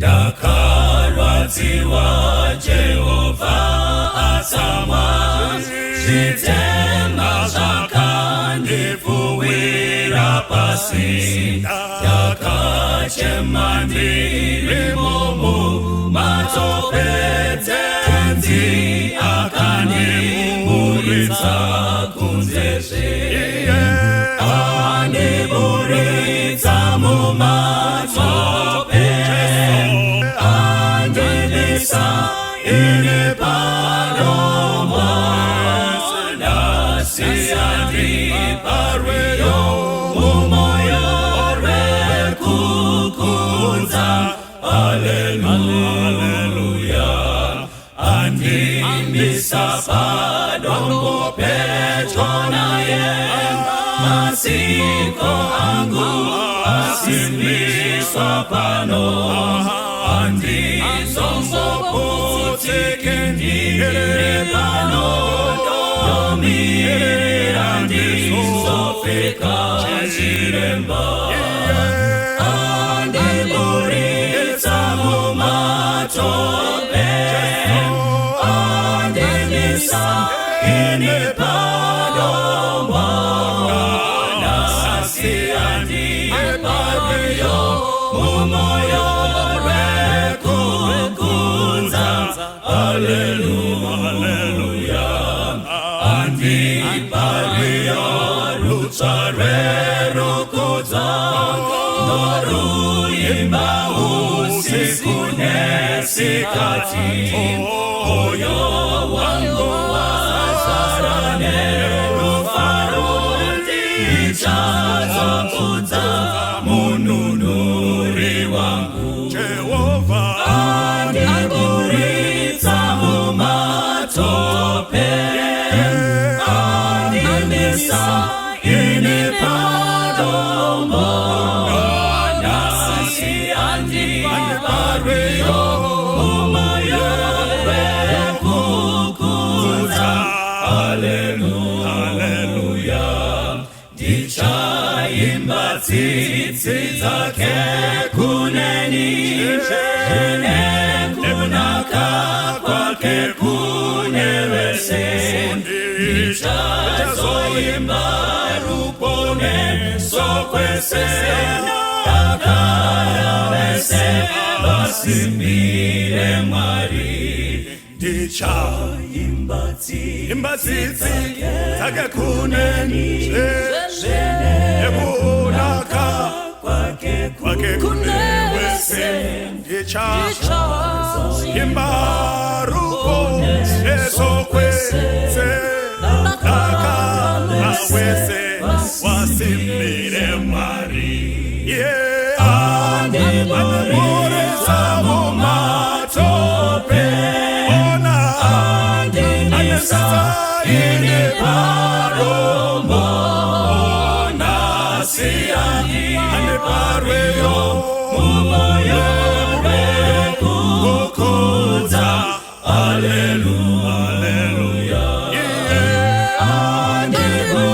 Ndakarwadziwa Jehovha atsamwa, zvitema zvakandipfuwira pasi. Ndakachema ndirimo mumatope, Tenzi akandiburitsa kunze zve. Andiburitsa mumatope, andimisa ini padombo, nhasi andiparweyo mumoyo rwekukudza. Haleluya! Andimisa padombo pedyo naye, masiko angu asimbiswa pano, handizomboputike ndiri pano, ndomirira ndizopfeka chiremba. Andiburitsa mumatope, andimisa ini padombo, nhasi andiparweyo mumoyo rwekukudza. Haleluya! Andiparweyo rutsva rwerukudza, ndoruimba usiku nesikati, moyo wangu wazara nerufaro, ndichazokudza mununuri wangu. Jehovha Andiburitsa mumatope, andimisa ini padombo, nhasi andiparweyo mumoyo rwekukudza. Haleluya! Ndichaimba tsitsi dzake kuneni, nekunaka kwake kune vese, ndichazoimba ruponeso kwese, dakara vese vasimbire Mwari. Ndichaimba Imba tsitsi dzake kuneni, nekunaka kwake kwake kune wese, ndichaimba ruponeso kwese, dakara wese wasimbire Mwari. Yeah, andiburitsa mumatope, ona andimisa ini padombo, nhasi andiparweyo mumoyo rwekukudza. Haleluya!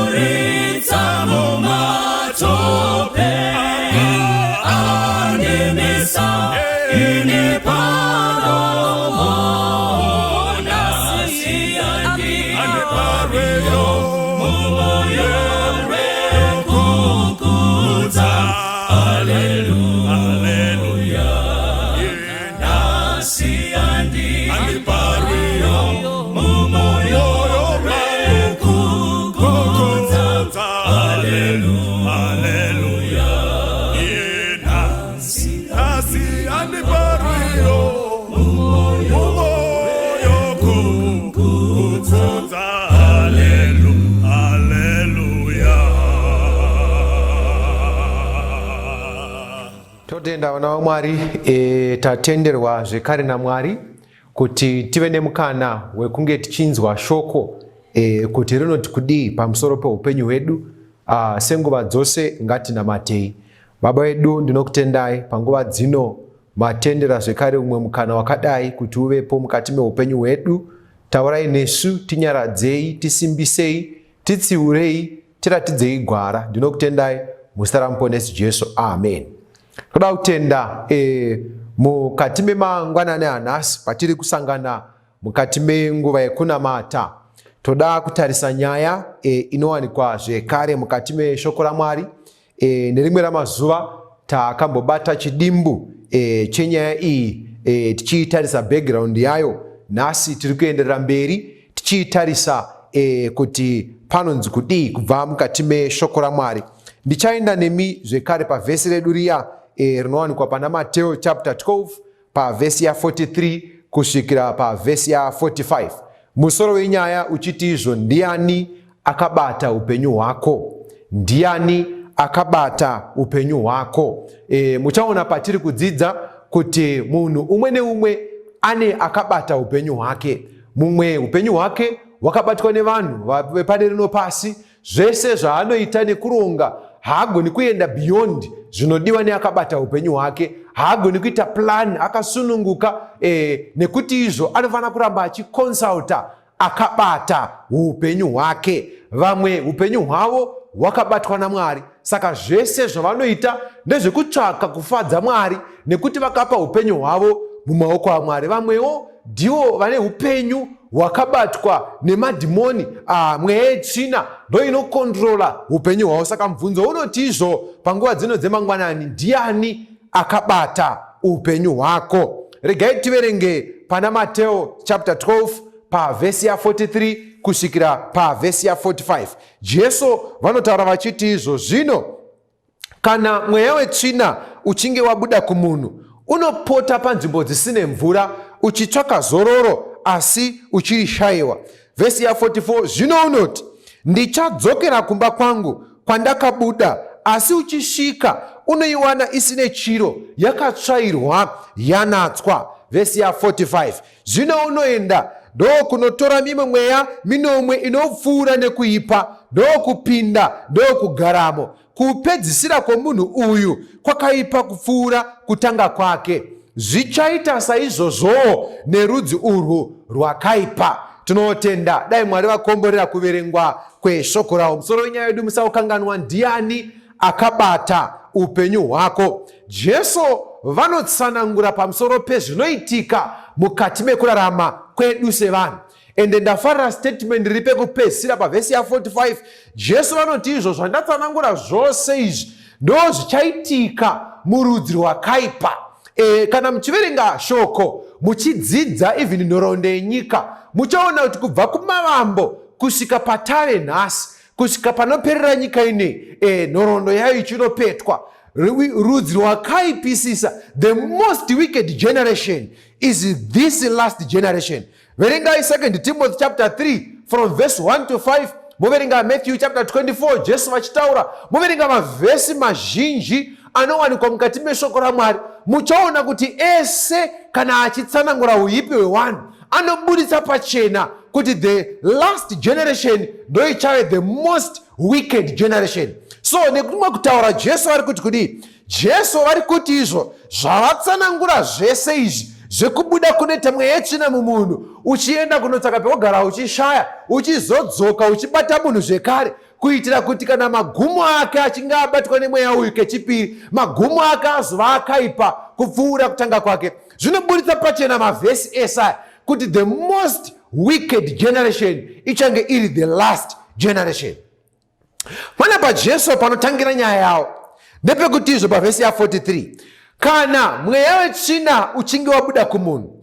Andiburitsa mumatope, andimisa ini padombo, nhasi andiparweyo mumoyo rwekukudza. Haleluya! Nhasi andiparweyo mumoyo rwekukudza. Haleluya! Nhasi andiparweyo mumoyo kukudza. Haleluya! Totenda vana vaMwari. Tatenderwa zvekare naMwari kuti tive nemukana wekunge tichinzwa shoko kuti rinoti kudii pamusoro peupenyu hwedu. Senguva dzose ngatinamatei. Baba vedu, ndinokutendai panguva dzino matendera zvekare umwe mukana wakadai kuti uvepo mukati meupenyu hwedu. Taurai nesu, tinyaradzei, tisimbisei, titsiurei, tiratidzei gwara. Ndinokutendai muzita raMuponesi Jesu, amen. Toda kutenda. Mukati memangwanani anhasi patiri kusangana mukati menguva yekunamata, toda kutarisa nyaya inowanikwa zvekare mukati meshoko raMwari. Nerimwe ramazuva takambobata chidimbu chenyaya iyi tichiitarisa background yayo. Nhasi tiri kuenderera mberi tichiitarisa kuti panonzi kudii kubva mukati meshoko raMwari. Ndichaenda nemi zvekare pavhesi redu riya rinowanikwa pana Mateo chapter 12 pavhesi ya43 kusvikira pavhesi ya45, musoro wenyaya uchiti izvo, "Ndiani akabata upenyu hwako?" Ndiani akabata upenyu hwako? Muchaona patiri kudzidza kuti munhu umwe neumwe ane akabata upenyu hwake. Mumwe upenyu hwake hwakabatwa nevanhu vepane rino pasi. Zvese zvaanoita nekuronga, haagoni kuenda beyond zvinodiwa neakabata upenyu hwake. Haagoni kuita plan akasununguka nekuti izvo anofanira kuramba achiconsulta akabata upenyu hwake. Vamwe upenyu hwavo hwakabatwa naMwari, saka zvese zvavanoita ndezvekutsvaka kufadza Mwari nekuti vakapa upenyu hwavo mumaoko aMwari. Vamwewo ndivo vane upenyu hwakabatwa nemadhimoni, mweya yetsvina ndo inocontrola upenyu hwavo. Saka mubvunzo unoti izvo panguva dzino dzemangwanani, ndiani akabata upenyu hwako? Regai tiverenge pana Mateo chapter 12 pavhesi ya43 kusvikira pavhesi ya45. Jesu vanotaura vachiti izvo, "Zvino kana mweya wetsvina uchinge wabuda kumunhu, unopota panzvimbo dzisine mvura uchitsvaka zororo, asi uchirishayiwa." Vhesi ya44, "Zvino unoti, 'Ndichadzokera kumba kwangu kwandakabuda.' Asi uchisvika, unoiwana isine chiro, yakatsvairwa, yanatswa." Vhesi ya45, "Zvino unoenda ndokunotora mimwe mweya minomwe inopfuura nekuipa, ndokupinda, ndokugaramo. Kupedzisira kwomunhu uyu kwakaipa kupfuura kutanga kwake. Zvichaita saizvozvowo nerudzi urwu rwakaipa." Tinotenda, dai Mwari vakomborera kuverengwa kweshoko ravo. Musoro wenyaya yedu, musaukanganwa, "Ndiani akabata upenyu hwako?" Jesu vanotsanangura pamusoro pezvinoitika mukati mekurarama kwedu sevanhu. Ende ndafarira statement riri pekupedzisira pavhesi ya45. Jesu vanoti izvo, "Zvandatsanangura zvose izvi ndo zvichaitika murudzi rwakaipa." Kana muchiverenga shoko, muchidzidza even nhoroondo yenyika, muchaona kuti kubva kumavambo kusvika patave nhasi, kusvika panoperera nyika inei, nhoroondo yayo ichinopetwa, rudzi rwakaipisisa, the most wicked generation is this last generation. Verengai 2 Timothy chapter 3 from verse 1 to 5, moverenga Matthew chapter 24, Jesu vachitaura, moverenga mavhesi mazhinji anowanikwa mukati meshoko raMwari. Muchaona kuti ese kana achitsanangura uipi hwevanhu, anobudisa pachena kuti the last generation ndo ichave the most wicked generation. So nekumwe kutaura, Jesu vari kuti kudii? Jesu vari kuti izvo, zvavatsanangura zvese izvi zvekubuda kunoita mweya yetsvina mumunhu, uchienda kunotsvaka pekugara uchishaya, uchizodzoka uchibata munhu zvekare, kuitira kuti kana magumo ake achinge abatwa nemweya uyu kechipiri, magumo ake azova akaipa kupfuura kutanga kwake. Zvinoburitsa pachena mavhesi esaya kuti the most wicked generation ichange iri the last generation. Panapa Jesu panotangira nyaya yavo ndepekuti izvo pavhesi ya43, kana mweya wetsvina uchinge wabuda kumunhu.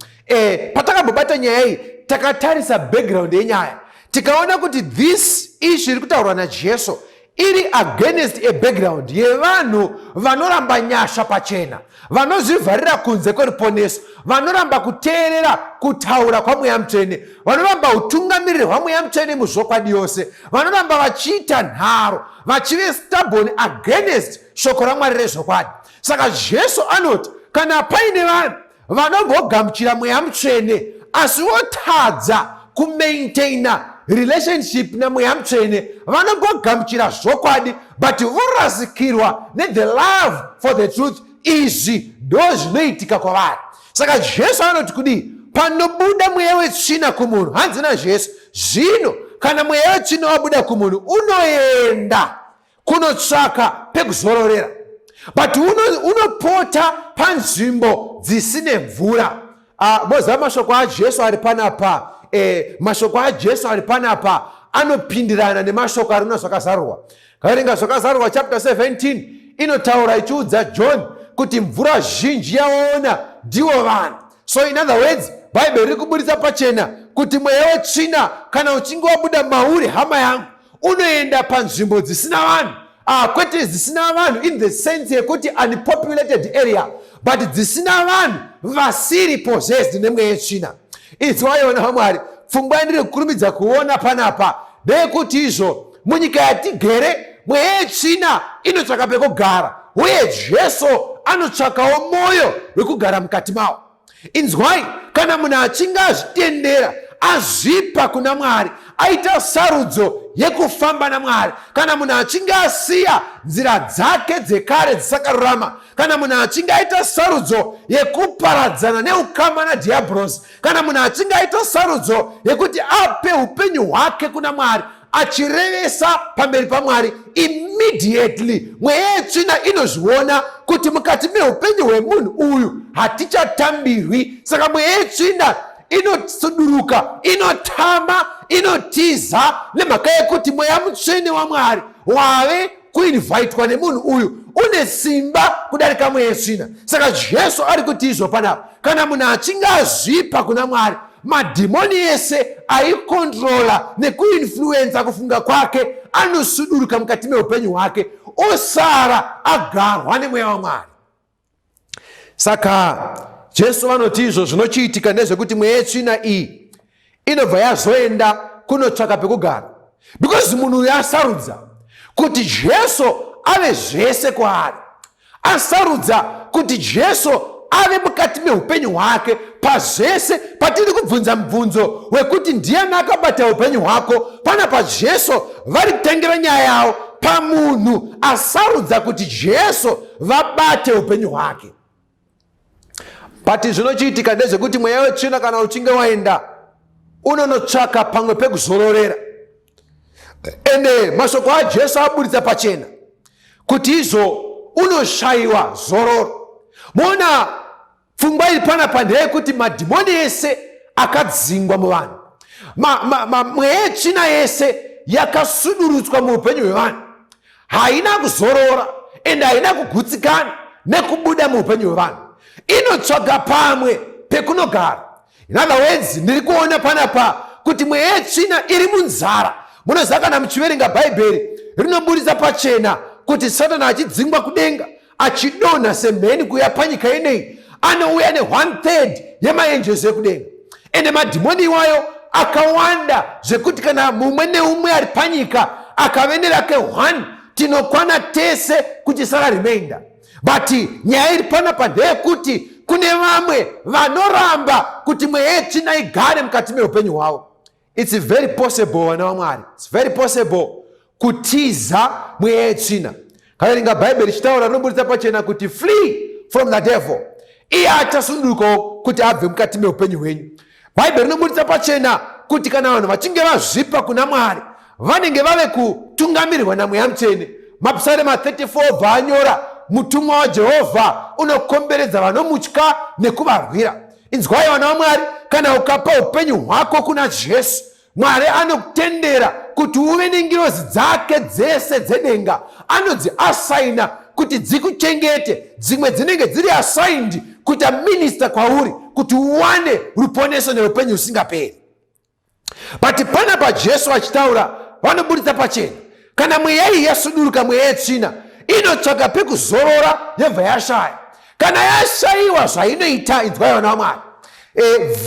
Patakambobata nyaya iyi, takatarisa background yenyaya, tikaona kuti this issue iri kutaurwa naJesu iri against a background yevanhu vanoramba nyasha pachena, vanozvivharira kunze kweruponeso, vanoramba kuteerera kutaura kwaMweya Mutsvene, vanoramba utungamiriri hwaMweya Mutsvene muzvokwadi yose, vanoramba vachiita nharo, vachive stubborn against shoko raMwari rezvokwadi. Saka Jesu anoti kana paine vanhu vanombogamuchira Mweya Mutsvene asi votadza kumaintaina relationship naMweya Mutsvene, vanombogamuchira zvokwadi but vorasikirwa nethe love for the truth, izvi ndo zvinoitika kwavari. Saka Jesu anoti kudii? Panobuda mweya wetsvina kumunhu, hanzi naJesu, zvino kana mweya wetsvina wabuda kumunhu, unoenda kunotsvaka pekuzororera. But unopota panzvimbo dzisine mvura. Moziva mashoko aJesu ari panapa, mashoko aJesu ari panapa anopindirana nemashoko ari muna Zvakazarurwa. Kaverenga Zvakazarurwa chapter 17, inotaura ichiudza John kuti mvura zhinji yawaona ndiwo vanhu. So in other words, Bhaibheri riri kuburitsa pachena kuti mweya wetsvina kana uchinge wabuda mauri, hama yangu, unoenda panzvimbo dzisina vanhu. Kwete dzisina vanhu in the sense yekuti unpopulated area, but dzisina vanhu vasiri possessed nemweya yetsvina. Inzwai vana vaMwari, pfungwa yandiri kukurumidza kuona panapa ndeyekuti izvo munyika yatigere mweya yetsvina inotsvaka pekugara, uye Jesu anotsvakawo mwoyo wekugara mukati mawo. Inzwai, kana munhu achinge azvitendera, azvipa kuna Mwari, aita sarudzo yekufamba naMwari, kana munhu achinge asiya nzira dzake dzekare dzisakarurama, kana munhu achinge aita sarudzo yekuparadzana neukama nadhiabhorosi, kana munhu achinge aita sarudzo yekuti ape upenyu hwake kuna Mwari, achirevesa pamberi paMwari, immediately mweya yetsvina inozviona kuti mukati meupenyu hwemunhu uyu hatichatambirwi. Saka mweya yetsvina inosuduruka, inotama, inotiza, nemhaka yekuti mweya mutsvene waMwari wave kuinvhaitwa nemunhu uyu une simba kudarika mweya yetsvina. Saka Jesu ari kuti izvo panapa, kana munhu achinge azvipa kuna Mwari, madhimoni ese aikontrola nekuinfluenza kufunga kwake anosuduruka mukati meupenyu hwake, osara agarwa nemweya waMwari. Saka Jesu vanoti izvo zvinochiitika ndezvekuti mweya yetsvina iyi inobva yazoenda kunotsvaka pekugara, because munhu uyu asarudza kuti Jesu ave zvese kwaari, asarudza kuti Jesu ave mukati meupenyu hwake pazvese. Patiri kubvunza mubvunzo wekuti ndiani akabata upenyu hwako, panapa Jesu vari kutangira nyaya yavo pamunhu asarudza kuti Jesu vabate upenyu hwake. But zvinochiitika ndezvekuti mweya wetsvina kana uchinge waenda unonotsvaka pamwe pekuzororera. Ende mashoko aJesu aburitsa pachena kuti izvo unoshayiwa zororo. Moona pfungwa iri panapa ndeyekuti madhimoni ese akadzingwa muvanhu, mweya yetsvina yese yakasudurutswa muupenyu hwevanhu haina kuzorora ende haina kugutsikana nekubuda muupenyu hwevanhu, inotsvaga pamwe pekunogara. In other words, ndiri kuona panapa kuti mweya yetsvina iri munzara. Munoziva kana muchiverenga Bhaibheri rinoburitsa pachena kuti Satani achidzingwa kudenga achidonha semheni kuuya panyika ineyi, anouya ne 1/3 yemaangels ekudenga. Ende madhimoni iwayo akawanda zvekuti kana mumwe neumwe ari panyika akave nerake 1, tinokwana tese kuchisara remainder. But nyaya iri panapa ndeyekuti kune vamwe vanoramba kuti mweya yetsvina igare mukati meupenyu hwavo. It's very possible, vana vaMwari, it's very possible kutiza mweya yetsvina. Kaverenga Bhaibheri richitaura, rinoburitsa pachena kuti flee from the devil, iye achasundukawo kuti abve mukati meupenyu hwenyu. Bhaibheri rinoburitsa pachena kuti kana vanhu vachinge vazvipa kuna Mwari, vanenge vave kutungamirirwa naMweya Mutsvene. Mapisarema 34 bva anyora, mutumwa waJehovha unokomberedza vanomutya nekuvarwira. Inzwai vana vaMwari, kana ukapa upenyu hwako kuna Jesu, Mwari anokutendera kuti uve nengirozi dzake dzese dzedenga, anodzi asaina kuti dzikuchengete. Dzimwe dzinenge dziri assigned kuita minista kwauri kuti uwane ruponeso neupenyu husingaperi. But panapa Jesu achitaura vanoburitsa pachena, kana mweya iyi yasuduruka, mweya yetsvina inotsvaga pekuzorora yobva yashaya. Kana yashayiwa zvainoita, inzwai vana vaMwari,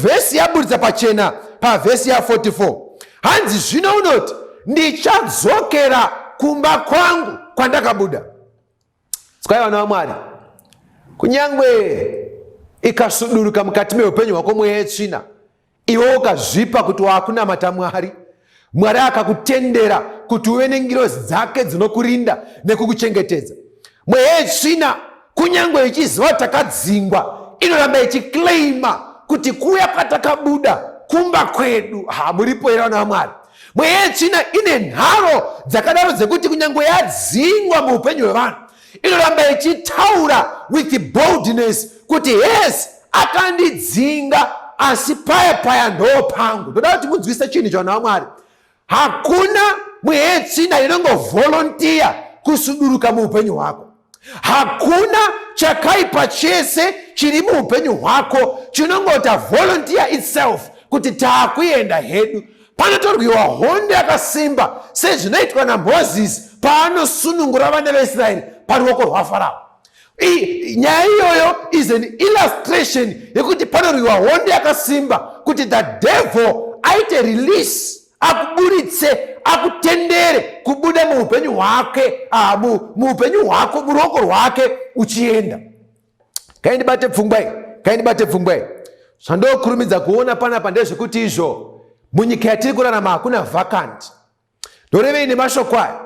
vhesi yaburitsa pachena pavhesi ya44, hanzi zvino unoti ndichadzokera kumba kwangu kwandakabuda. Inzwai vana vaMwari, kunyangwe ikasuduruka mukati meupenyu hwako mweya yetsvina, iwe ukazvipa kuti wakunamata Mwari, Mwari akakutendera kuti uve nengirozi dzake dzinokurinda nekukuchengetedza. Mweya yetsvina kunyange ichiziva takadzingwa, inoramba ichiclaima kuti kuya kwatakabuda kumba kwedu. Hamuripo here vana vaMwari? Mweya yetsvina ine nharo dzakadaro dzekuti kunyange yadzingwa muupenyu hwevanhu, Inoramba ichitaura with boldness kuti yes, akandidzinga, asi paya paya ndo pangu. Ndoda kuti munzwise chinhu chavana vaMwari. Hakuna mweya yetsvina inongovolontiya kusuduruka muupenyu hwako. Hakuna chakaipa chese chiri muupenyu hwako chinongota volunteer itself kuti taakuenda hedu. Panotorwiwa hondo yakasimba sezvinoitwa naMozisi paanosunungura vana veIsraeri paruoko rwaFarao. Nyaya iyoyo is an illustration yekuti panorwiwa hondo yakasimba kuti the devil aite release, akuburitse, akutendere kubuda muupenyu hwake, muupenyu hwako, muruoko rwake uchienda. Kaindibate pfungwa iyi, kaindibate pfungwa iyi. Zvandokurumidza kuona panapa ndezvekuti izvo munyika yatiri kurarama hakuna vacant. Ndorevei nemashoko aya?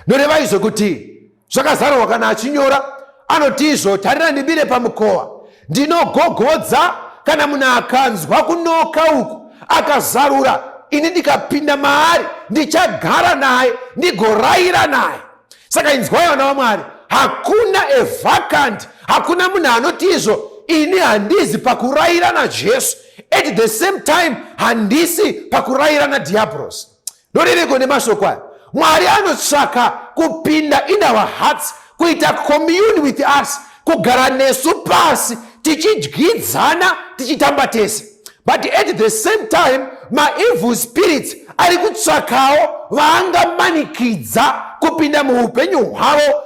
Ndoreva izvo kuti zvakazarurwa kana achinyora anoti izvo, tarira ndimire pamukova ndinogogodza, kana munhu akanzwa kunoka uku akazarura, ini ndikapinda maari ndichagara naye ndigorayira naye. Saka inzwai vana vaMwari, hakuna a vacant, hakuna munhu anoti izvo ini handizi pakurayira naJesu, at the same time handisi pakurayira naDhiabhorosi. Ndoreveko nemashoko aya? Mwari anotsvaka kupinda in our hearts, kuita commune with us, kugara nesu pasi tichidyidzana, tichitamba tese. But at the same time maevil spirits ari kutsvakawo vaangamanikidza kupinda muupenyu hwavo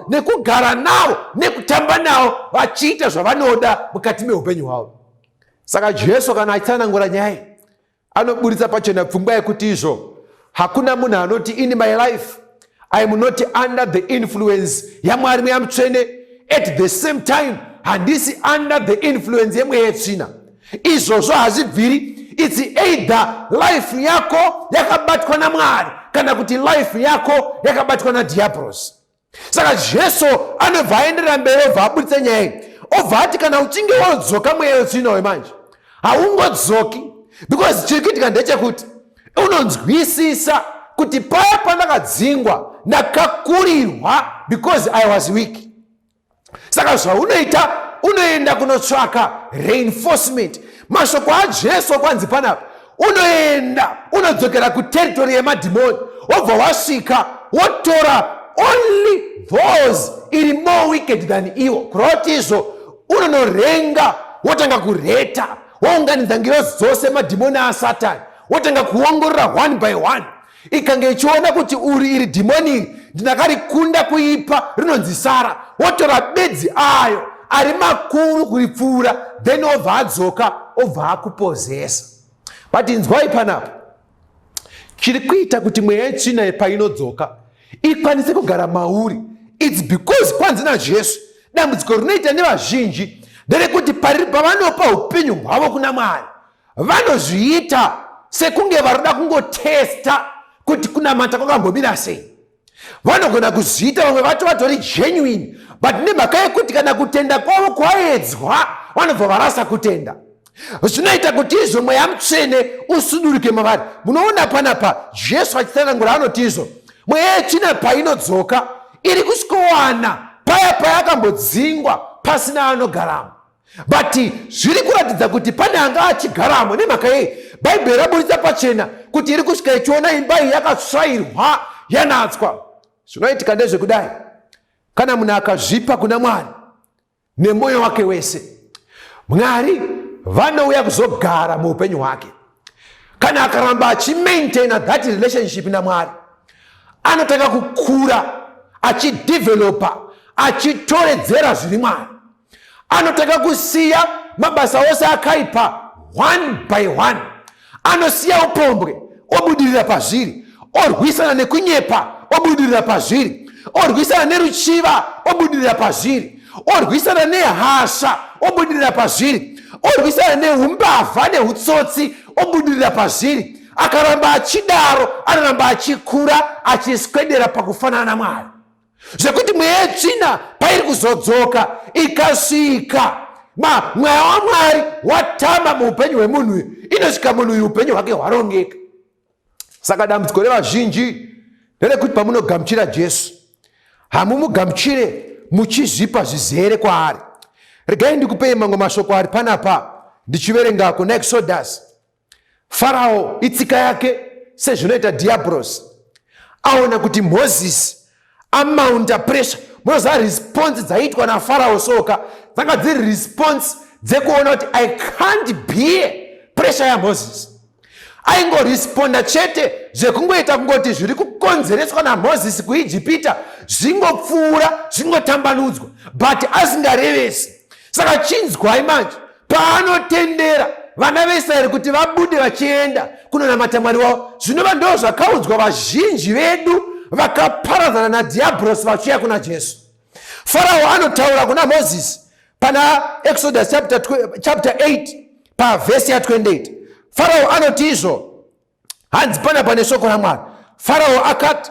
nekugara navo nekutamba navo vachiita zvavanoda mukati meupenyu hwavo. Saka Jesu kana achitsanangura nyaya iyi anoburitsa pachena pfungwa yekuti izvo hakuna munhu anoti in my life I am not under the influence yaMwari Mweya Mutsvene, at the same time handisi under the influence yemweya yetsvina. Izvozvo hazvibviri. It's either life yako yakabatwa naMwari kana kuti life yako yakabatwa nadhiabhorosi. Saka Jesu anobva aenderera mberi, obva abuditsa nyaya iyi, obva ati kana uchinge wodzoka mweya wetsvina uyu manje haungodzoki, because chiri kuitika ndechekuti unonzwisisa kuti paya pandakadzingwa ndakakurirwa because I was weak. Saka zvaunoita, unoenda kunotsvaka reinforcement. Mashoko aJesu kwanzi panapa, unoenda unodzokera kuteritori yemadhimoni, wobva wasvika wotora only those iri more wicked than iwo. Kureva kuti izvo unonorenga, wotanga kureta, wounganidza ngirozi dzose, madhimoni aSatani, wotanga kuongorora one by one. Ikange ichiona kuti uri iri dhimoni iri ndinakarikunda kuipa, rinonzi Sara, wotora bedzi ayo ari makuru kuripfuura, then obva adzoka obva akupozesa. But inzwai panapa, chiri kuita kuti mweya yetsvina painodzoka ikwanise kugara mauri, it's because kwanzi naJesu, dambudziko rinoita nevazhinji nderekuti pavanopa upenyu hwavo kuna Mwari, vanozviita sekunge varikuda kungotesta kuti kunamata kwakambomira sei. Vanogona kuzviita, vamwe vacho vatori genuine, but nemhaka yekuti kana kutenda kwavo kwaedzwa vanobva varasa kutenda. Zvinoita kuti izvo mweya mutsvene usudurike mavari. Munoona panapa Jesu achitsanangura anoti izvo mweya yetsvina painodzoka iri kusvikowana paya payakambodzingwa pasina anogaramo, but zviri kuratidza kuti pane anga achigaramo. Nemhaka yei? Bhaibheri raburitsa pachena kuti iri kusvika ichiona imba iyi yakatsvairwa, yanatswa. Zvinoitika ndezvekudai, kana munhu akazvipa kuna Mwari nemwoyo wake wese, Mwari vanouya kuzogara muupenyu hwake. Kana akaramba achimaintaina that relationship naMwari, anotanga kukura achidevelopa, achitoredzera zviri Mwari. Anotanga kusiya mabasa ose akaipa one by one. Anosiya upombwe, obudirira pazviri. Orwisana nekunyepa, obudirira pazviri. Orwisana neruchiva, obudirira pazviri. Orwisana nehasha, obudirira pazviri. Orwisana neumbavha neutsotsi, obudirira pazviri. Akaramba achidaro, anoramba achikura, achiswedera pakufanana naMwari, zvekuti mweya yetsvina pairi kuzodzoka ikasvika mweya waMwari watama muupenyu hwemunhu uyu, inosvika munhu uyu upenyu hwake hwarongeka. Saka dambudziko revazhinji nderekuti pamunogamuchira Jesu, hamumugamuchire muchizvipa zvizere kwaari. Regai ndikupei mamwe mashoko ari panapa ndichiverenga kuna Exodus. Farao itsika yake sezvinoita Diabros aona kuti Mozisi amounta pressure. Munoziva response dzaiitwa naFarao soka dzanga dziri response dzekuona kuti I can't bear pressure yaMozisi. Aingoresponda chete zvekungoita kungoti zviri kukonzereswa naMozisi kuIjipita zvingopfuura zvingotambanudzwa, but asingarevesi. Saka chinzwai manje paanotendera vana veIsraeri kuti vabude vachienda kunonamata Mwari wavo, zvinova ndo zvakaudzwa vazhinji vedu vakaparadzana nadhiabhorosi vachiuya kuna Jesu. Farao anotaura kuna Mozisi pana Exodus chapter, chapter 8 pavhesi ya 28. Farao anoti izvo, hanzi pana pane shoko raMwari. Farao akati,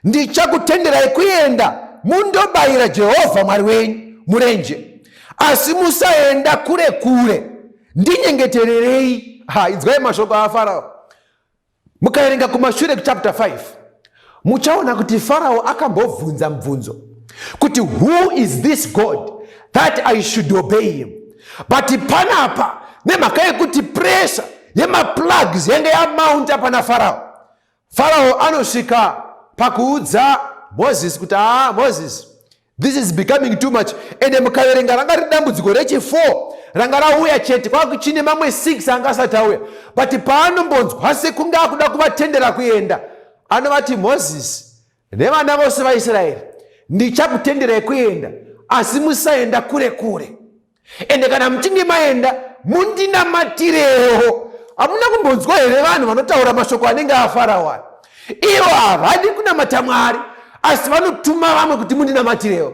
ndichakutenderai kuenda mundobayira Jehovha Mwari wenyu murenje, asi musaenda kure kure, ndinyengetererei. Ha, inzwai mashoko aFarao. Mukaverenga kumashure kuchapter 5 muchaona kuti Farao akambobvunza mubvunzo kuti who is this God that I should obey him? But panapa nemhaka yekuti pressure yemaplugs yange yamounta pana Farao, Farao anosvika pakuudza Moses kuti aa Moses, this is becoming too much. Ende mukaverenga ranga riri dambudziko rechi4 ranga rauya chete, kwakuchine mamwe 6 anga asati auya. But paanombonzwa sekunge akuda kuvatendera kuenda, anovati Moses nevana vose vaIsraeri, ndichakutenderai kuenda, asi musaenda kure kure. Ende kana muchinge maenda mundinamatirewo. Hamuna kumbonzwa here vanhu vanotaura mashoko anenge aFarao aya? Ivo havadi kunamata Mwari, asi vanotuma vamwe kuti mundinamatirewo.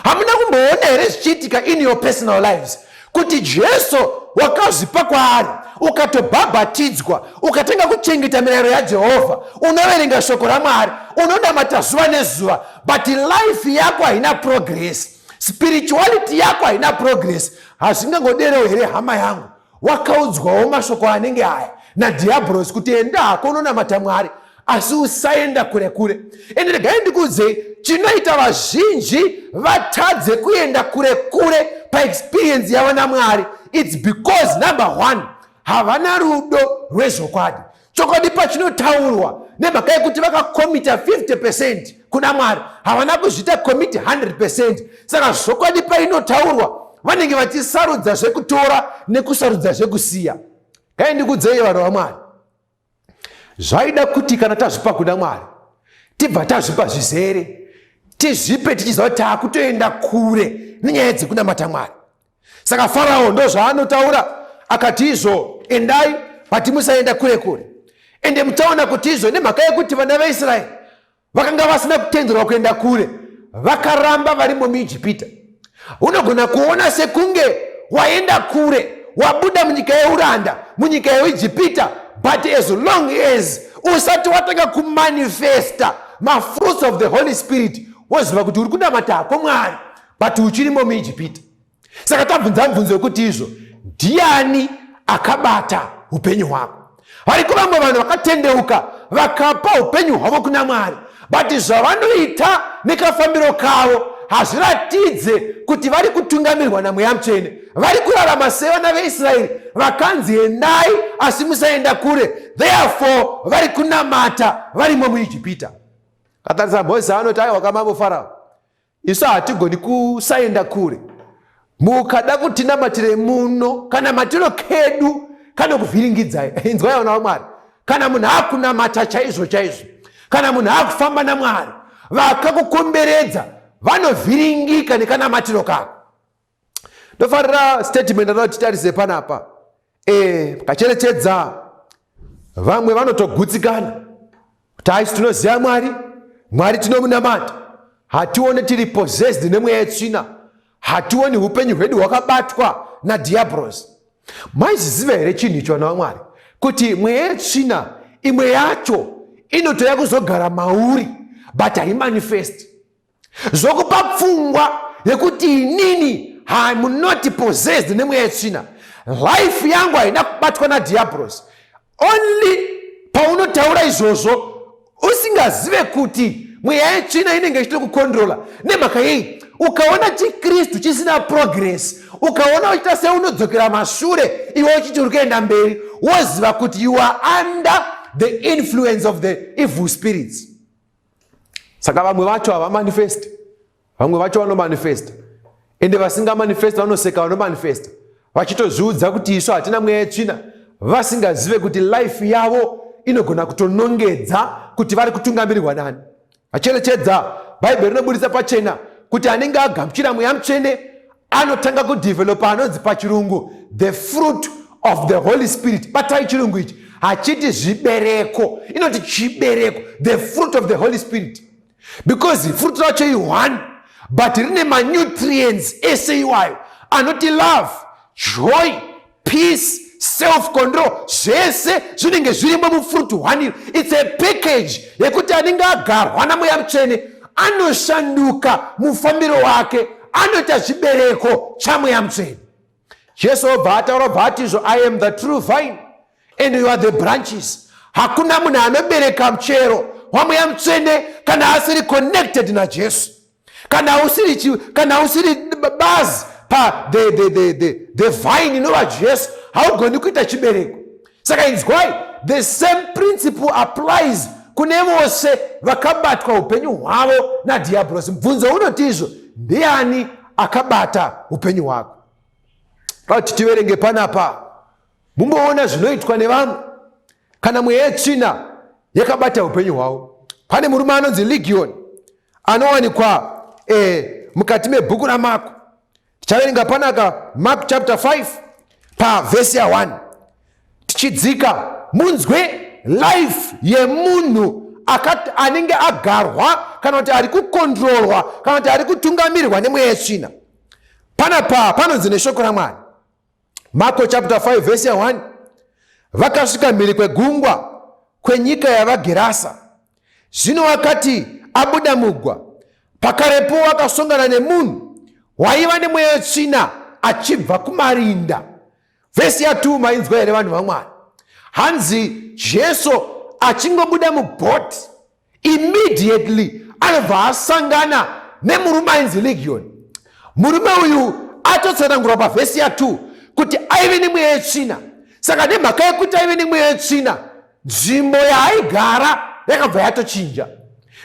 Hamuna kumboona here zvichiitika in your personal lives kuti Jesu wakazvipa kwaari, ukatobhabhatidzwa, ukatanga kuchengeta mirayiro yaJehovha, unoverenga shoko raMwari, unonamata zuva nezuva, but life yako haina progress, spirituality yako haina progress. Hazvingangoderewo here hama yangu? Wakaudzwawo mashoko anenge aya nadhiabhorosi kuti enda hako unonamata Mwari, asi usaenda kure kure. Ende regai ndikuudzei chinoita vazhinji vatadze kuenda kure kure paexperience yavo naMwari. It's because number one, havana rudo rwezvokwadi. Chokwadi pachinotaurwa, nemhaka yekuti vakakomita 50% kuna Mwari, havana kuzviita commit 100%. Saka zvokwadi painotaurwa vanenge vachisarudza zvekutora nekusarudza zvekusiya. Ngai ndikudzei vanhu vaMwari, zvaida kuti kana tazvipa kuna Mwari tibva tazvipa zvizere, tizvipe tichiziva kuti taakutoenda kure nenyaya dzekunamata Mwari. Saka Farao ndo zvaanotaura akati izvo, endai but musaenda kure kure. Ende muchaona kuti izvo nemhaka yekuti vana veIsraeri vakanga vasina kutenderwa kuenda kure, vakaramba varimo muIjipita. Unogona kuona sekunge waenda kure, wabuda munyika yeuranda, munyika yeIjipita, but as long as usati watanga kumanifesta mafruits of the Holy Spirit, woziva kuti uri kunamata hako Mwari, but uchirimo muIjipita. Saka tabvunza mubvunzo wekuti izvo, ndiani akabata upenyu hwako? Variko vamwe vanhu vakatendeuka vakapa upenyu hwavo kuna Mwari, but zvavanoita nekafambiro kavo hazviratidze kuti vari kutungamirwa naMweya Mutsvene. Vari kurarama sevana veIsraeri vakanzi endai asi musaenda kure, therefore vari kunamata varimo muIjipita. Katarisa Mozisi anoti aiwa kamambo Farao, isu hatigoni kusaenda kure. Mukada kutinamatire muno, kana matiro kedu kanokuvhiringidzai. Inzwai vana vaMwari, kana munhu akunamata chaizvo chaizvo, kana munhu akufamba naMwari, vakakukomberedza vanovhiringika nekanamatiro kako. Ndofarira statement anoda titarise panapa. Kacherechedza vamwe vanotogutsikana kuti haisi tinoziva Mwari, Mwari tinomunamata, hatione tiri possessed nemweya yetsvina, hationi upenyu hwedu hwakabatwa nadhiabhorosi. Maizviziva here chinhu icho vana vaMwari, kuti mweya yetsvina imwe yacho inotoya kuzogara mauri but haimanifesti? Zvokupa pfungwa yekuti inini I'm not possessed nemweya yetsvina, life yangu haina kubatwa nadhiabhorosi. Only paunotaura izvozvo usingazive kuti mweya yetsvina inenge ichitokukontrola. Nemhaka yei? Ukaona chiKristu chisina progress, ukaona uchiita seunodzokera mashure iwe uchiti uri kuenda mberi, woziva kuti you are under the influence of the evil spirits. Saka vamwe vacho havamanifest, vamwe vacho vanomanifesta, ende vasingamanifesta vanoseka vanomanifesta vachitozviudza kuti isu hatina mweya yetsvina, vasingazive kuti life yavo inogona kutonongedza kuti vari kutungamirirwa nani. Acherechedza, Bhaibheri rinobudisa pachena kuti anenge agamuchira Mweya Mutsvene anotanga kudhivhelopa anonzi pachirungu the fruit of the Holy Spirit. Batai chirungu ichi, hachiti zvibereko, inoti chibereko, the fruit of the Holy Spirit, because fruit racho i1 but rine manutrients ese iwayo anoti love, joy, peace, self control, zvese zvinenge zvirimo mufruit one. It's a package yekuti anenge agarwa naMweya Mutsvene anoshanduka mufambiro wake, anoita chibereko chaMweya Mutsvene. Jesu obva ataura, obva atizvo, "I am the true vine and you are the branches." Hakuna munhu anobereka muchero waMweya Mutsvene kana asiri connected naJesu. Kana usiri bazi pa the vine inova Jesu, haugoni kuita chibereko. Saka inzwai, the same principle applies kune vose vakabatwa upenyu hwavo nadhiabhurosi. Mubvunzo unoti izvo, ndiani akabata upenyu hwako? Kuti tiverenge panapa, mumboona zvinoitwa nevamwe kana mweya yetsvina yakabata upenyu hwavo. Pane murume anonzi Legion anowanikwa mukati mebhuku raMako. Tichaverenga panaka Mark chapter 5 pavhesi ya1 tichidzika, munzwe life yemunhu anenge agarwa kana kuti ari kukontrolwa kana kuti ari kutungamirirwa nemweya yetsvina. Panapa panonzi neshoko raMwari, Marko chapter 5 vhesi ya1: Vakasvika mhiri kwegungwa kwenyika yavaGerasa. Zvino akati abuda mugwa, pakarepo akasongana nemunhu waiva nemweya wetsvina achibva kumarinda. Vhesi ya2, mainzwa here, vanhu vaMwari? Hanzi Jesu achingobuda mubhoti, immediately anobva asangana nemurume ainzi Legion. Murume uyu atotsanangurwa pavhesi ya2 kuti aive nemweya yetsvina. Saka nemhaka yekuti aive nemweya yetsvina, nzvimbo yaaigara yakabva yatochinja.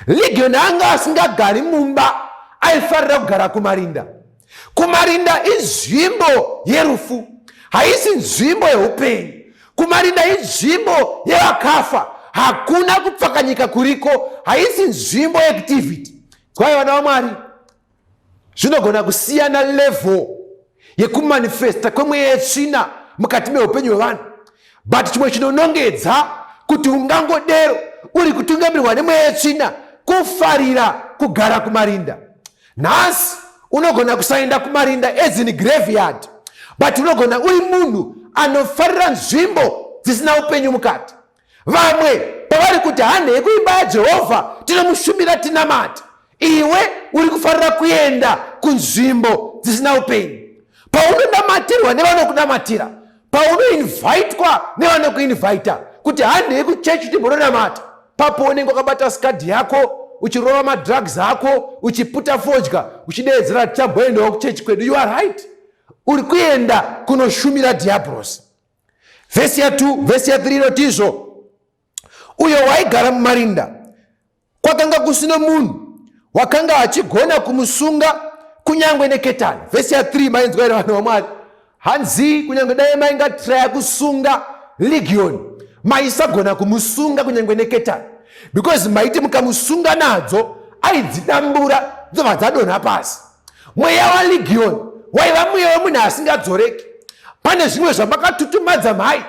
Legion anga asingagari mumba, aifarira kugara kumarinda. Kumarinda inzvimbo yerufu, haisi nzvimbo yeupenyu. Kumarinda inzvimbo yevakafa, hakuna kupfakanyika kuriko, haisi nzvimbo yeactivity. Twai, vana vaMwari, zvinogona kusiyana level yekumanifesta kwemweya yetsvina mukati meupenyu hwevanhu, but chimwe chinonongedza kuti ungangodero uri kutungamirwa nemweya yetsvina kufarira kugara kumarinda. Nhasi unogona kusaenda kumarinda as in graveyard, but unogona uri munhu anofarira nzvimbo dzisina upenyu mukati. Vamwe pavari kuti handei kuimba yaJehovha tinomushumira, tinamata, iwe uri kufarira kuenda kunzvimbo dzisina upenyu. Paunonamatirwa nevanokunamatira, paunoinvhaitwa nevanokuinvhaita kuti handei kuchechi timbononamata, papo unenge wakabata skadhi yako, uchirova madrugs ako, uchiputa fodya, uchideedzera, "Tichamboendawo kuchechi kwedu." You are right, uri kuenda kunoshumira dhiabhurosi. Vhesi ya2, vhesi ya3 inotizvo, uyo waigara mumarinda, kwakanga kusina munhu wakanga achigona kumusunga kunyange neketani. Vhesi ya3, mainzwa here, vanhu vaMwari? Hanzi kunyange dai maingatraya kusunga Legion, maisagona kumusunga kunyange neketani, because maiti mukamusunga nadzo aidzidambura, dzobva dzadonha pasi. Mweya waLegion waiva mweya wemunhu asingadzoreki. Pane zvimwe zvamakatutumadza mhai,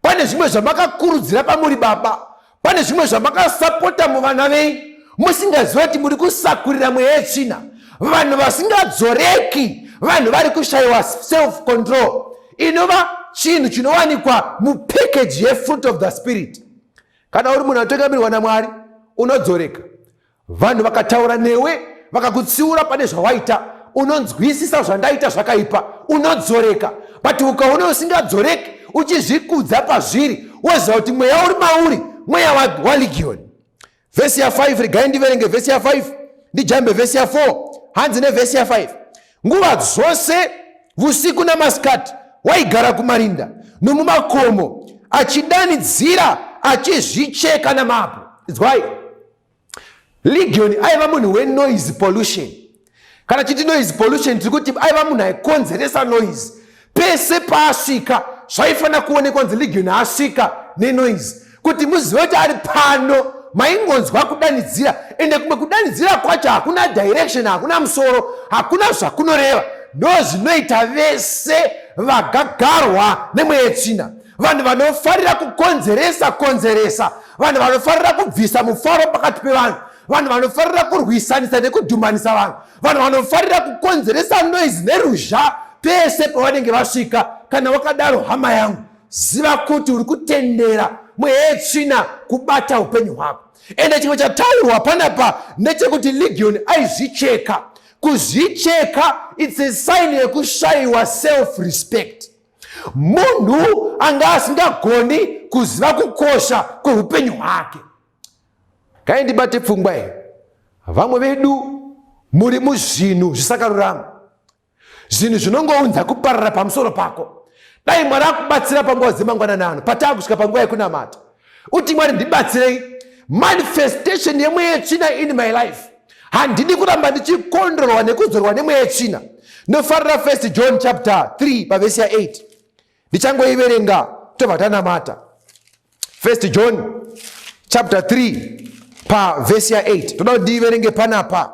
pane zvimwe zvamakakurudzira pamuri baba, pane zvimwe zvamakasapota muvana venyu, musingaziva kuti muri kusakurira mweya yetsvina. Vanhu vasingadzoreki, vanhu vari kushayiwa self control, inova chinhu chinowanikwa mupackage yefruit of the Spirit. Kana uri munhu anotungamirwa naMwari, unodzoreka. Vanhu vakataura newe, vakakutsiura pane zvawaita, unonzwisisa, "Zvandaita zvakaipa," unodzoreka. But ukaona usingadzoreki, uchizvikudza pazviri, woziva kuti mweya uri mauri mweya waLegion. Vhesi ya5, regai ndiverenge vhesi ya5, ndijambe vhesi ya4. Hanzi nevhesi ya5, nguva dzose vusiku namasikati waigara kumarinda nomumakomo, achidanidzira, achizvicheka namabwe. Inzwai, Legion aiva munhu wenoise pollution. Kana chiti noise pollution, tiri kuti aiva munhu aikonzeresa noise. Pese paasvika zvaifanira kuonekwa kunzi Legion asvika nenoise, kuti muzive kuti ari pano. Maingonzwa kudanidzira, ende kumwe kudanidzira kwacho hakuna direction, hakuna musoro, hakuna zvakunoreva. Ndo zvinoita vese vagagarwa nemweya yetsvina, vanhu vanofarira kukonzeresa konzeresa, vanhu vanofarira kubvisa mufaro pakati pevanhu, vanhu vanofarira kurwisanisa nekudhumanisa vanhu, vanhu vanofarira kukonzeresa noise neruzha pese pavanenge vasvika. Kana wakadaro, hama yangu, ziva kuti uri kutendera mweya yetsvina kubata upenyu hwako. Ende chimwe chataurwa panapa ndechekuti Legion aizvicheka. Kuzvicheka, it's a sign yekushayiwa self respect. Munhu anga asingagoni kuziva kukosha kweupenyu hwake. Kai ndibate pfungwa iyi. Vamwe vedu muri muzvinhu zvisakarurama, zvinhu zvinongounza kuparara pamusoro pako. Dai Mwari akubatsira panguva dzemangwanani ano, pataakusvika panguva yekunamata, uti, "Mwari, ndibatsirei. Manifestation yemweya yetsvina in my life, handidi kuramba ndichikondorwa nekudzorwa nemweya yetsvina." Ndofarira First John chapter 3 pavhesi ya8. Ndichangoiverenga, tobva tanamata. First John chapter 3 pavhesi ya8, toda kuti ndiiverenge panapa.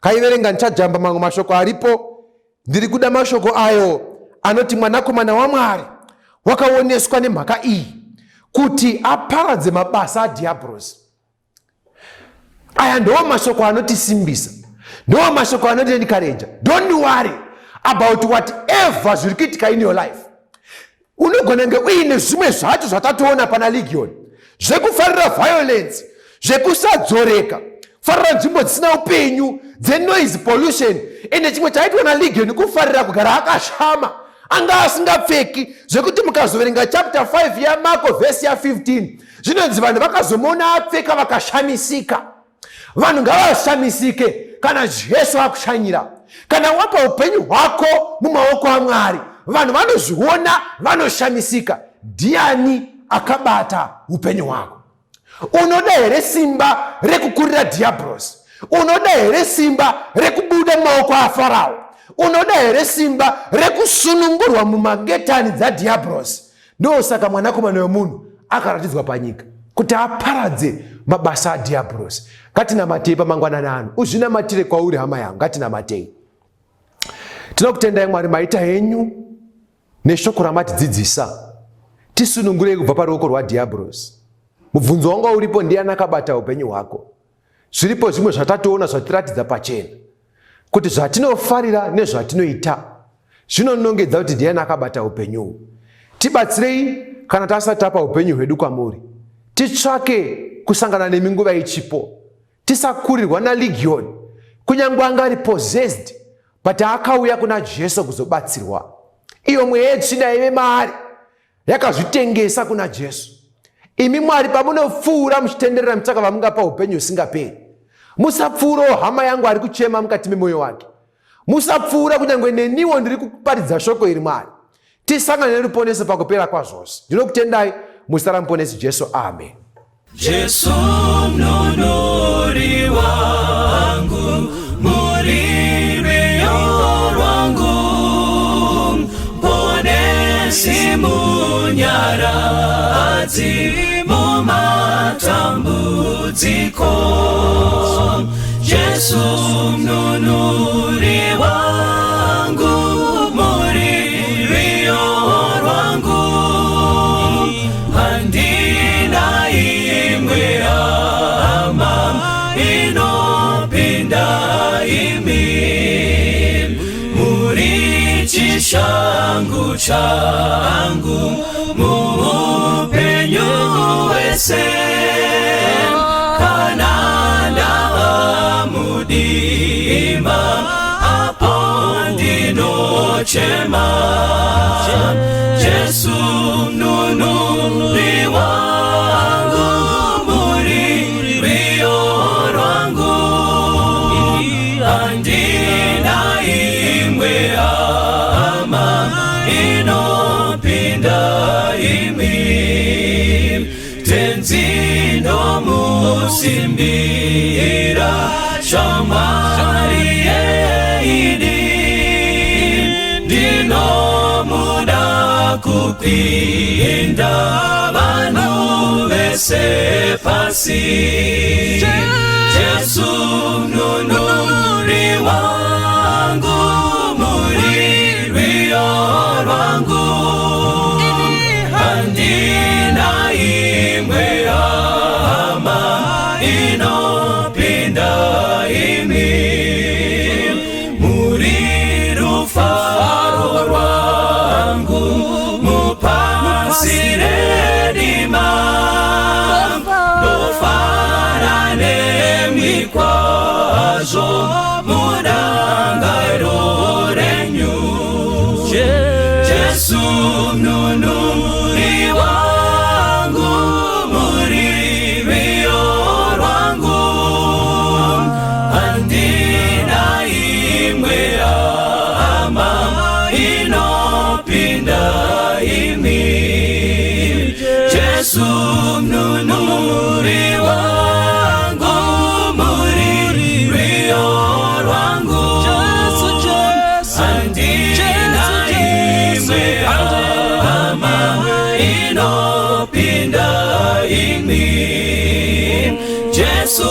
Kaiverenga, ndichajamba mamwe mashoko aripo. Ndiri kuda mashoko ayo anoti, "Mwanakomana waMwari wakaoneswa nemhaka iyi, kuti aparadze mabasa adhiabhorosi." Aya ndo mashoko anotisimbisa, ndo mashoko anotiencouraja. Don't worry about whatever zviri kuitika in your life. Unogona nge uine zvimwe zvacho zvatatoona pana Legion, zvekufarira violence, zvekusadzoreka, kufarira nzvimbo dzisina upenyu, dzenoise pollution. Ende chimwe chaitwa naLegion, kufarira kugara akashama, anga asingapfeki, zvekuti mukazoverenga chapter 5 yaMarko vhesi ya15, zvinonzi vanhu vakazomuona apfeka vakashamisika. Vanhu ngavashamisike kana Jesu akushanyira. Kana wapa upenyu hwako mumaoko aMwari, vanhu vanozviona, vanoshamisika. Ndiani akabata upenyu hwako? Unoda here simba rekukurira dhiabhorosi? Unoda here simba rekubuda mumaoko aFarao? Unoda here simba rekusunungurwa mumangetani dzadhiabhorosi? Ndosaka Mwanakomana wemunhu akaratidzwa panyika, kuti aparadze mabasa adhiabhorosi. Ngatinamatei pamangwanani ano. Uzvinamatire kwauri, hama yangu. Ngatinamatei. Tinokutendai Mwari, maita henyu neshoko ramatidzidzisa. Tisunungurei kubva paruoko rwadhiabhorosi. Mubvunzo wanga uripo, ndiani akabata upenyu hwako? Zviripo zvimwe zvatatoona zvatiratidza pachena kuti zvatinofarira nezvatinoita zvinonongedza kuti ndiani akabata upenyu uhu. Tibatsirei kana tasati tapa upenyu hwedu kwamuri, titsvake kusangana nemi nguva ichipo. Tisakurirwa naLegion. Kunyange anga ari possessed, but akauya kuna Jesu kuzobatsirwa. Iyo mweya yetsvina yaive maari yakazvitengesa kuna Jesu. Imi Mwari, pamunopfuura muchitenderera mutsvaka vamungapa upenyu husingaperi, musapfuurawo hama yangu ari kuchema mukati memwoyo wake. Musapfuura kunyange neniwo ndiri kuparidza shoko iri. Mwari, tisangane neruponeso pakupera kwazvose. Ndinokutendai muzita raMuponesi Jesu, amen. Jesu mununuri wangu, muri rwiyo rwangu, Muponesi, munyaradzi mumatambudziko. Jesu mununuri wangu, muri rwiyo rwangu, handina imwe hama inopinda imi, muri chishangu changu muupenyu hwese. Kana ndava mudima, apo ndinochema, Jesu mununuri wangu, muri rwiyo rwangu, handina Inopinda imi, Tenzi ndomusimbira, shamwari yeidi. Ndinomuda kupinda vanhu vese pasi. Jesu mununuri wangu, muri rwiyo rwangu. Handina imwe hama inopinda imi. Muri rufaro rwangu mupasi rerima. Ndofara nemi kwazvo mudangaro renyu. Jesu mununuri wangu, muri rwiyo rwangu. Handina imwe hama inopinda imi. Jesu mununuri wangu, muri rwiyo rwangu. Handina imwe hama inopinda imi. Jesu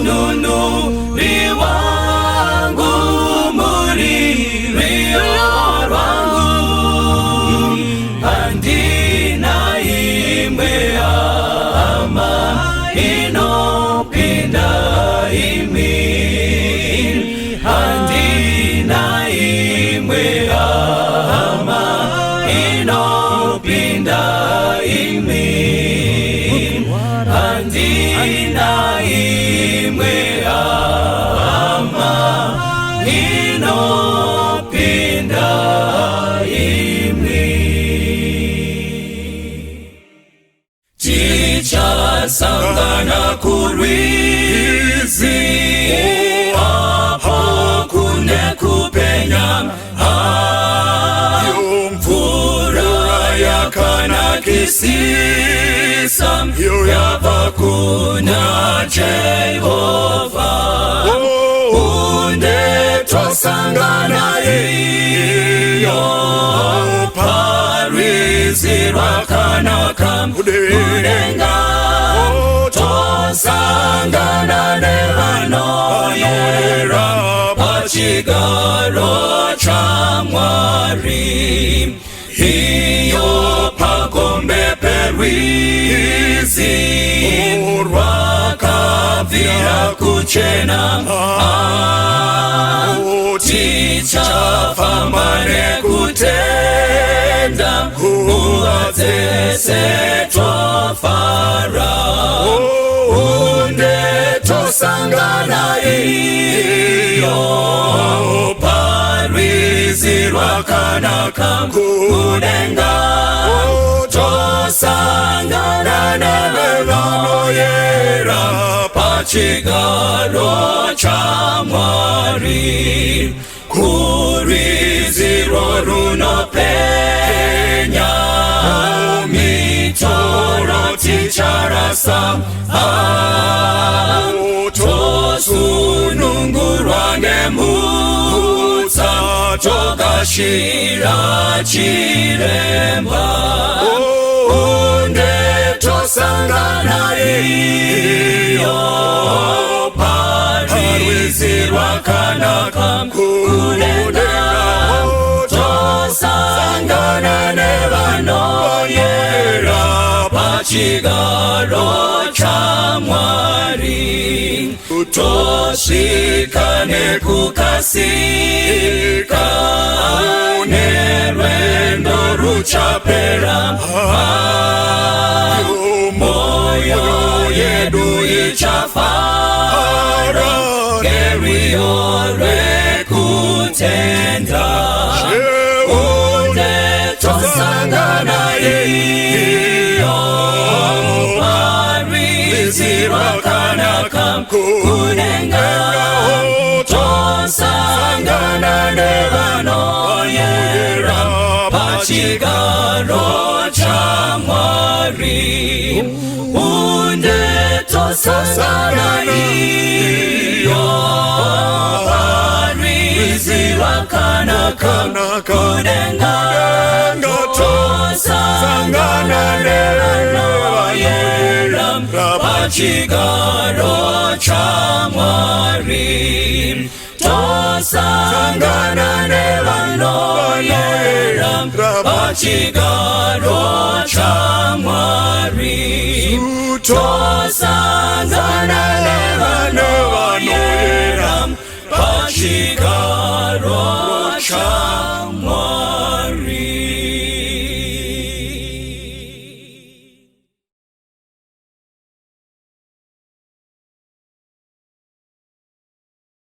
mununuri wangu, muri rwiyo rwangu. Handina imwe hama inopinda imi. Handina imwe hama inopinda imi. Handina imwe hama inopinda imi. Tichasangana kurwizi, apo kune kupenya. Mvura yakanakisisa yabva kuna Jehova. Unde tosangana iyo parwizi rwakanaka kudenga. Tosangana nevanoyera pachigaro chaMwari. Iyo pagombe perwizi rwakabvira kuchena. Tichafamba nekutenda, nguva dzese tofara. Unde tosangana iyo parwizi rwakanaka kudenga. Tosangana nevanoyera pachigaro chaMwari. Kurwizi runopenya, mitoro ticharasa. Tosunungurwa nemutsa, togashira chiremba. Unde tosangana iyo parwizi rwakanaka kudenga. Tosangana nevanoyera pachigaro chaMwari. Tosvika nekukasika, nerwendo ruchapera. Moyo yedu ichafara ngerwiyo rwekutenda. Unde tosangana iyo parwizi rwakanaka kudenga. Tosangana nevanoyera. Pachigaro chaMwari, unde tosangana iyo parwizi rwakanaka kudenga, tosangana nevanoyera pachigaro chaMwari, tosangana nevanoyera pachigaro chaMwari, tosangana nevanoyera pachigaro.